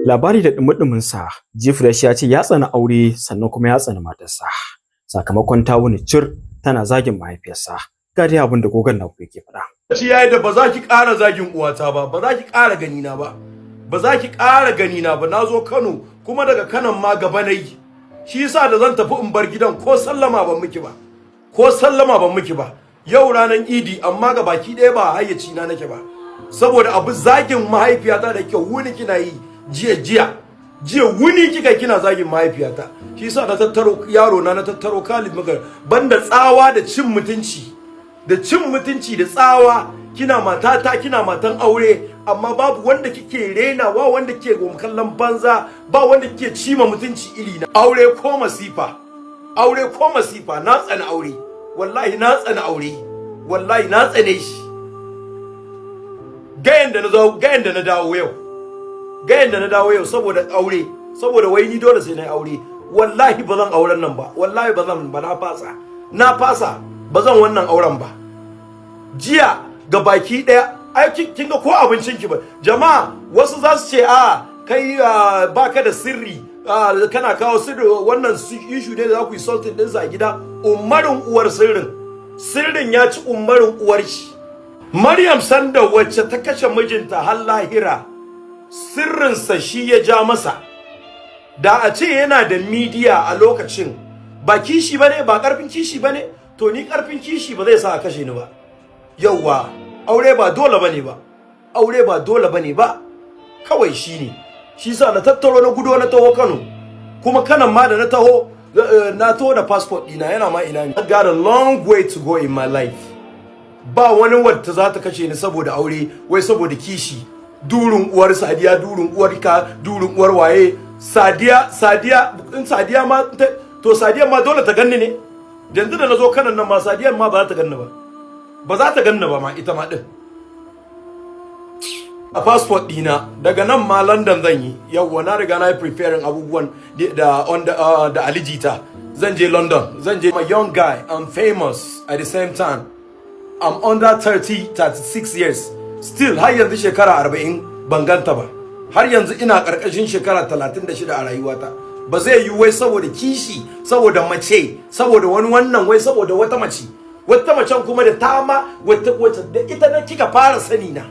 Labari da ɗumi sa, Gfresh ya ce ya tsani aure, sannan kuma ya tsani matarsa sakamakon ta wuni cir tana zagin mahaifiyarsa. Ga dai abin da gogon naku yake faɗa. Shi yayi da ba za ki ƙara zagin uwata ba, ba za ki ƙara gani na ba. Ba za ki ƙara gani na ba. Na zo Kano, kuma daga Kanon ma gaba na yi. Shi yasa da zan tafi in bar gidan, ko sallama ban miki ba. Ko sallama ban miki ba. Yau ranar Idi, amma ga baki ɗaya ba hayyaci na nake ba. Saboda abu zagin mahaifiyata da kyau wuni kina yi jiya jiya. Jiya wuni kika kina zagin mahaifiyata. Shi yasa na tattaro yaro na, na tattaro Khalid, muka banda tsawa da cin mutunci. Da cin mutunci da tsawa, kina matata, kina matan aure, amma babu wanda kike renawa, wanda kike kallon banza, ba wanda kike cima mutunci iri na. Aure ko masifa, aure ko masifa, na tsani aure, wallahi na tsani aure, wallahi na tsane shi. Gayan da na zo, gayan da na dawo yau, gayan da na dawo yau saboda aure, saboda wai ni dole sai na yi aure. Wallahi ba zan auren nan ba, wallahi ba zan ba, na fasa, na fasa, ba zan wannan auren ba. Jiya ga baki daya, ai kin ga ko abincin ki ba. Jama'a, wasu za su ce, a kai baka da sirri, kana kawo sirri, wannan issue ne da za ku yi salting din sa a gida. Umarin uwar sirrin, sirrin ya ci umarin uwar shi. Maryam Sanda, wacce ta kashe mijinta har lahira, sirrinsa shi ya ja masa. Da a ce yana da media a lokacin, ba kishi bane, ba karfin kishi bane. To ni karfin kishi ba zai sa a kashe ni ba. Yauwa, aure ba dole bane ba, aure ba dole bane ba, kawai shine. Shi sa na tattaro na gudo na taho Kano, kuma kanan ma da na taho, na taho da passport dina, yana ma ina ne. I got a long way to go in my life. Ba wani wadda za ta kashe ni saboda aure, wai saboda kishi. Durin uwar Sadiya, durin uwar ka, durin uwar waye Sadiya, Sadiya in Sadiya ma, to Sadiya ma dole ta ganni ne. Yanzu da nazo kanan nan ma, Sadiyan ma ba za ta ganni ba, ba za ta ganni ba ma ita ma din. A passport dina, daga nan ma London zan yi. Yawwa, na riga na yi preparing abubuwan da on the, da Ali Jita zan je London, zan je. I'm a young guy, I'm famous at the same time. I'm under 30, 36 years still. Har yanzu shekara 40 ban ganta ba. Har yanzu ina karkashin shekara 36 a rayuwata. Ba zai yi wai saboda kishi, saboda mace, saboda wani wannan, wai saboda wata mace, wata macen kuma da ta ma wata wata da ita na kika fara sani na,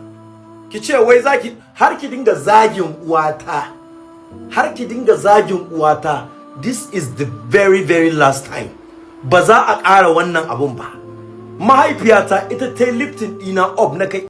ki ce wai zaki har ki dinga zagin uwata, har ki dinga zagin uwata. This is the very very last time. Ba za a ƙara wannan abun ba. Mahaifiyata ita ta yi lifting ɗina up na kai.